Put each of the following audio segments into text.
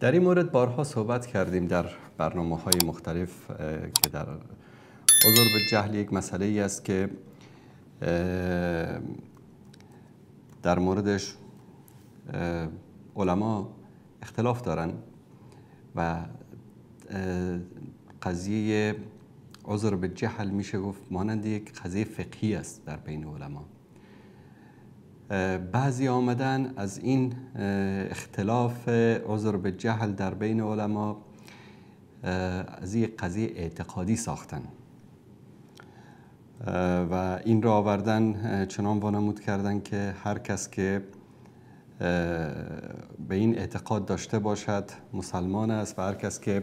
در این مورد بارها صحبت کردیم در برنامه‌های مختلف که در عذر به جهل یک مسئله ای است که در موردش علما اختلاف دارن و قضیه عذر به جهل میشه گفت مانند یک قضیه فقهی است در بین علما. بعضی آمدن از این اختلاف عذر به جهل در بین علما از یک قضیه اعتقادی ساختن و این را آوردن چنان وانمود کردن که هر کس که به این اعتقاد داشته باشد مسلمان است و هر کس که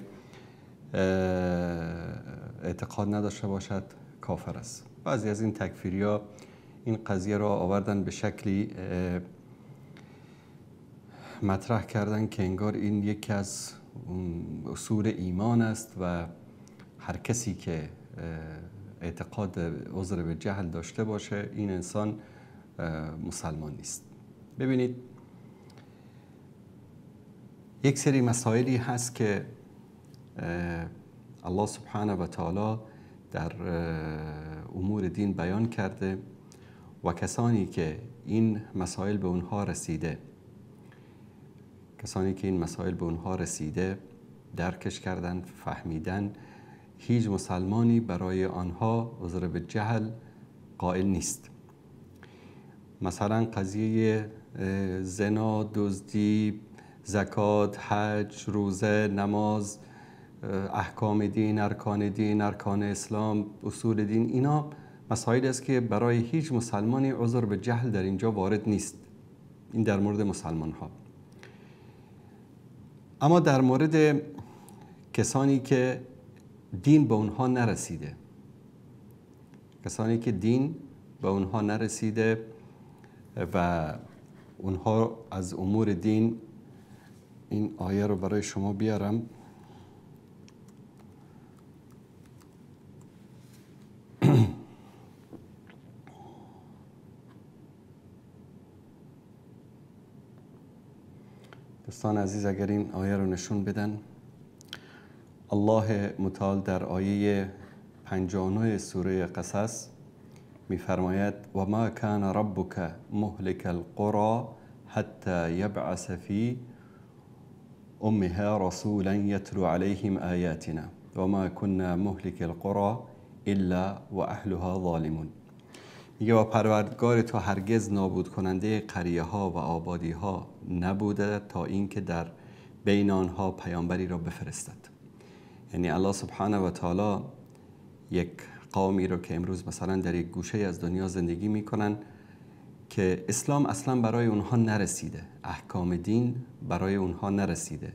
اعتقاد نداشته باشد کافر است. بعضی از این تکفیریا این قضیه را آوردن به شکلی مطرح کردن که انگار این یکی از اصول ایمان است و هر کسی که اعتقاد عذر به جهل داشته باشه این انسان مسلمان نیست. ببینید، یک سری مسائلی هست که الله سبحانه و تعالی در امور دین بیان کرده و کسانی که این مسائل به اونها رسیده، کسانی که این مسائل به اونها رسیده درکش کردن، فهمیدن، هیچ مسلمانی برای آنها عذر به جهل قائل نیست. مثلا قضیه زنا، دزدی، زکات، حج، روزه، نماز، احکام دین، ارکان دین، ارکان اسلام، اصول دین، اینا مسائل است که برای هیچ مسلمانی عذر به جهل در اینجا وارد نیست. این در مورد مسلمان ها. اما در مورد کسانی که دین به اونها نرسیده، کسانی که دین به اونها نرسیده و اونها از امور دین، این آیه رو برای شما بیارم. دوستان عزیز اگر این آیه رو نشون بدن، الله متعال در آیه 59 سوره قصص می‌فرماید و ما کان ربک مهلک القرى حتی یبعث فی امها رسولا یتلو علیهم آیاتنا و ما كنا مهلک القرى الا و اهلها ظالمون. میگه و پروردگار تو هرگز نابود کننده قریه ها و آبادی ها نبوده تا اینکه در بین آنها پیامبری را بفرستد. یعنی الله سبحانه و تعالی یک قومی رو که امروز مثلا در یک گوشه از دنیا زندگی میکنن که اسلام اصلا برای اونها نرسیده، احکام دین برای اونها نرسیده،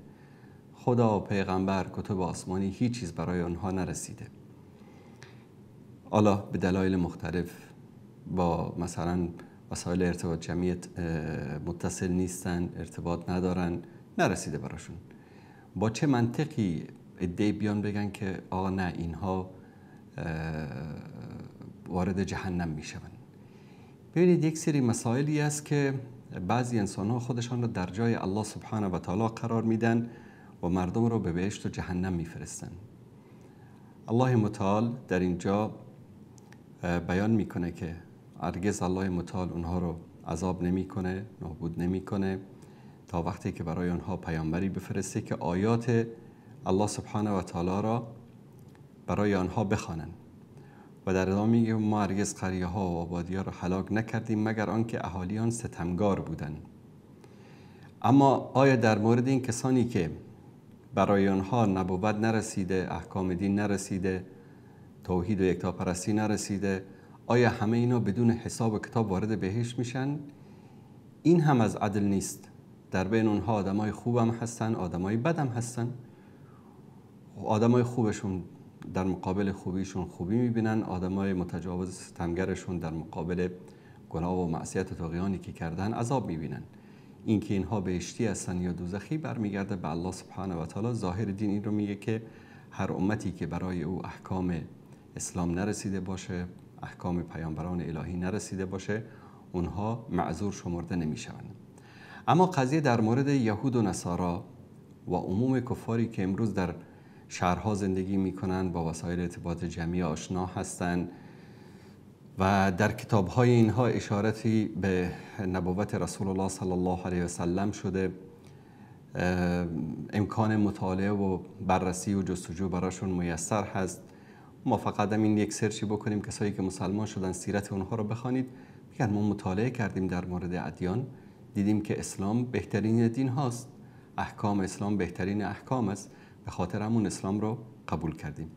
خدا و پیغمبر، کتب آسمانی، هیچ چیز برای اونها نرسیده. حالا به دلایل مختلف با مثلا وسایل ارتباط جمعی متصل نیستن، ارتباط ندارن، نرسیده براشون. با چه منطقی عده‌ای بیان بگن که آقا نه، اینها وارد جهنم میشون؟ ببینید، یک سری مسائلی است که بعضی انسان ها خودشان رو در جای الله سبحانه و تعالی قرار میدن و مردم رو به بهشت و جهنم میفرستن. الله متعال در اینجا بیان میکنه که هرگز الله متعال اونها رو عذاب نمیکنه، نابود نمیکنه تا وقتی که برای اونها پیامبری بفرسته که آیات الله سبحانه و تعالی را برای آنها بخوانند. و در ادامه میگه ما هرگز قریه ها و آبادی ها را هلاک نکردیم مگر آنکه اهالیان ستمگار بودند. اما آیا در مورد این کسانی که برای آنها نبوت نرسیده، احکام دین نرسیده، توحید و یکتاپرستی نرسیده، آیا همه اینا بدون حساب و کتاب وارد بهشت میشن؟ این هم از عدل نیست. در بین اونها آدمای خوبم هستن، آدمای بدم هستن. آدمای خوبشون در مقابل خوبیشون خوبی میبینن، آدمای متجاوز ستمگرشون در مقابل گناه و معصیت و طغیانی که کردن عذاب میبینن. اینکه اینها بهشتی هستن یا دوزخی برمیگرده به الله سبحانه و تعالی. ظاهر دین این رو میگه که هر امتی که برای او احکام اسلام نرسیده باشه، احکام پیامبران الهی نرسیده باشه، اونها معذور شمرده نمیشوند. اما قضیه در مورد یهود و نصارا و عموم کفاری که امروز در شهرها زندگی میکنن با وسایل ارتباط جمعی آشنا هستند و در کتاب‌های اینها اشارتی به نبوت رسول الله صلی الله علیه و سلم شده. امکان مطالعه و بررسی و جستجو براشون میسر هست. ما فقط این یک سرچی بکنیم، کسایی که مسلمان شدن سیرت اونها رو بخوانید، میگن ما مطالعه کردیم در مورد ادیان، دیدیم که اسلام بهترین دین هاست، احکام اسلام بهترین احکام است، به خاطر همون اسلام رو قبول کردیم.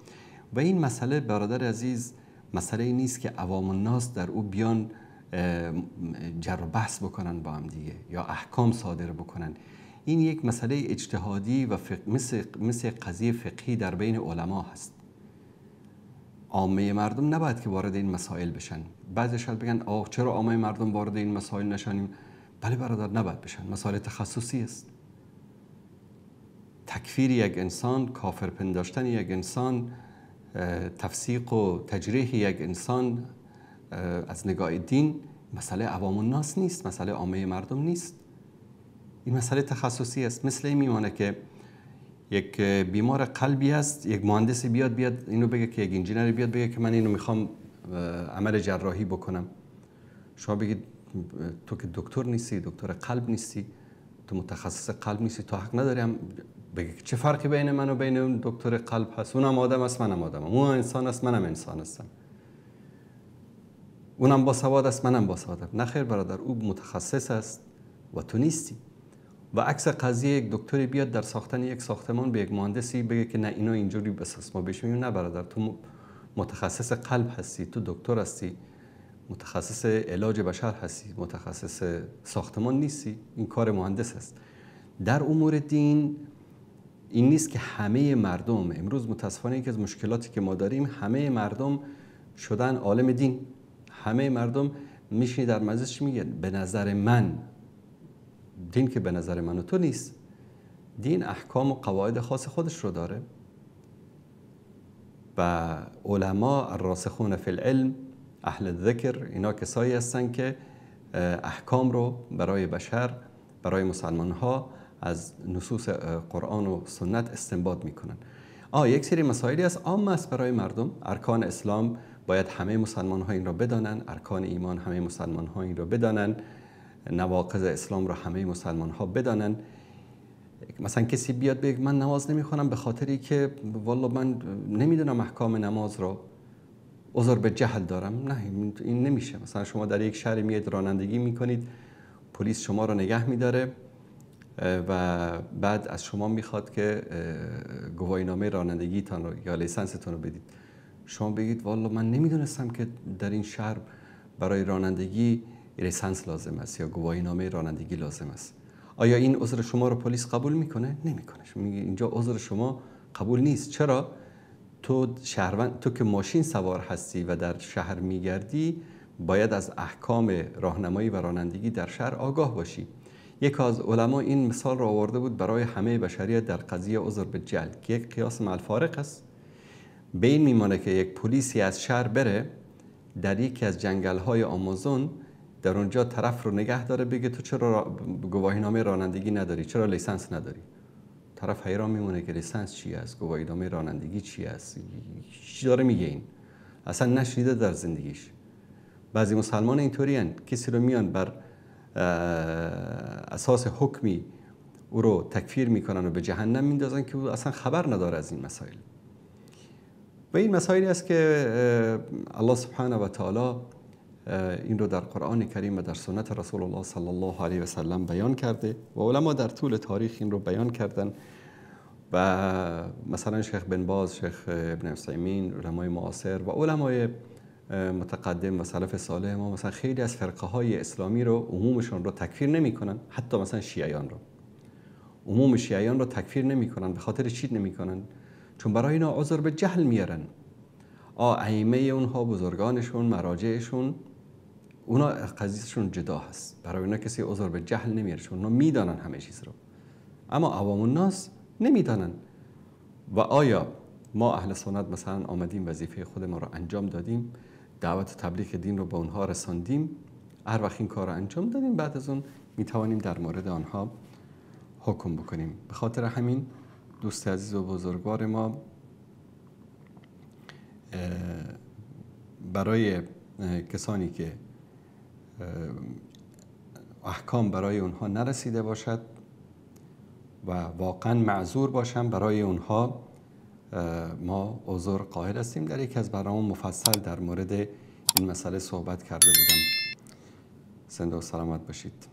و این مسئله برادر عزیز مسئله ای نیست که عوام الناس در او بیان جر و بحث بکنن با هم دیگه یا احکام صادر بکنن. این یک مسئله اجتهادی و مثل قضیه فقهی در بین علما هست. عامه مردم نباید که وارد این مسائل بشن. بعضی شاید بگن آه چرا عامه مردم وارد این مسائل نشنیم؟ بله برادر، نباید بشن، مسائل تخصصی است. تکفیر یک انسان، کافر پنداشتن یک انسان، تفسیق و تجریح یک انسان از نگاه دین مسئله عوام الناس نیست، مسئله عامه مردم نیست، این مسئله تخصصی است. مثل این میمانه که یک بیمار قلبی است، یک مهندسی بیاد اینو بگه که یک انجینر بیاد بگه که من اینو میخوام عمل جراحی بکنم. شما بگید تو که دکتر نیستی، دکتر قلب نیستی، تو متخصص قلب نیستی، تو حق نداری هم بگه چه فرقی بین من و بین اون دکتر قلب هست؟ اونم آدم است، منم آدمم، اون انسان است، منم انسان هستم، اونم با سواد است، منم با سوادم. نه خیر برادر، او متخصص است و تو نیستی. و عکس قضیه یک دکتری بیاد در ساختن یک ساختمان به یک مهندسی بگه که نه اینو اینجوری بساز، ما بهش میگیم نه برادر، تو متخصص قلب هستی، تو دکتر هستی، متخصص علاج بشر هستی، متخصص ساختمان نیستی، این کار مهندس است. در امور دین این نیست که همه مردم، امروز متاسفانه یکی از مشکلاتی که ما داریم، همه مردم شدن عالم دین، همه مردم میشینی در مجلس چی میگن؟ به نظر من. دین که به نظر من و تو نیست، دین احکام و قواعد خاص خودش رو داره و علما الراسخون فی العلم، اهل ذکر، اینا کسایی هستن که احکام رو برای بشر، برای مسلمان ها از نصوص قرآن و سنت استنباط میکنن. یک سری مسائلی است عام است برای مردم. ارکان اسلام باید همه مسلمان ها این را بدانن، ارکان ایمان همه مسلمان ها این را بدانن، نواقض اسلام را همه مسلمان ها بدانن. مثلا کسی بیاد بگه من نماز نمیخونم به خاطری که والله من نمیدونم احکام نماز را، عذر به جهل دارم، نه این نمیشه. مثلا شما در یک شهر میاد رانندگی میکنید، پلیس شما را نگه میداره و بعد از شما میخواد که گواهینامه رانندگیتان رو یا لیسانستون رو بدید. شما بگید والله من نمیدونستم که در این شهر برای رانندگی لیسانس لازم است یا گواهینامه رانندگی لازم است. آیا این عذر شما رو پلیس قبول میکنه؟ نمیکنه. شما میگی اینجا عذر شما قبول نیست. چرا؟ تو شهروند، تو که ماشین سوار هستی و در شهر میگردی، باید از احکام راهنمایی و رانندگی در شهر آگاه باشی. یکی از علما این مثال رو آورده بود برای همه بشریت در قضیه عذر به جهل که یک قیاس مع الفارق است. به این میمانه که یک پلیسی از شهر بره در یکی از جنگل‌های آمازون، در اونجا طرف رو نگه داره، بگه تو چرا گواهینامه رانندگی نداری، چرا لیسانس نداری؟ طرف حیران میمونه که لیسانس چی است، گواهینامه رانندگی چی است، چی داره میگه، این اصلا نشنیده در زندگیش. بعضی مسلمان اینطوری هن، کسی رو میان بر اساس حکمی او رو تکفیر میکنن و به جهنم میندازن که او اصلا خبر نداره از این مسائل. و این مسائلی است که الله سبحانه و تعالی این رو در قرآن کریم و در سنت رسول الله صلی الله علیه و سلم بیان کرده و علما در طول تاریخ این رو بیان کردن و مثلا شیخ بن باز، شیخ ابن عثیمین، علمای معاصر و علمای متقدم و سلف صالح ما مثلا خیلی از فرقه های اسلامی رو عمومشون رو تکفیر نمی کنن، حتی مثلا شیعیان رو، عموم شیعیان رو تکفیر نمی کنن. به خاطر چی نمی کنن؟ چون برای اینا عذر به جهل میارن. ائمه اونها، بزرگانشون، مراجعشون، اونا قضیهشون جدا هست، برای اونا کسی عذر به جهل نمیاره چون اونا میدانن همه چیز رو، اما عوام الناس نمیدانن. و آیا ما اهل سنت مثلا آمدیم وظیفه خود ما رو انجام دادیم، دعوت و تبلیغ دین رو به اونها رساندیم، هر وقت این کار رو انجام دادیم بعد از اون میتوانیم در مورد آنها حکم بکنیم. به خاطر همین دوست عزیز و بزرگوار ما برای کسانی که احکام برای اونها نرسیده باشد و واقعا معذور باشن، برای اونها ما عذر قائل هستیم. در یکی از برنامه مفصل در مورد این مسئله صحبت کرده بودم. زنده و سلامت باشید.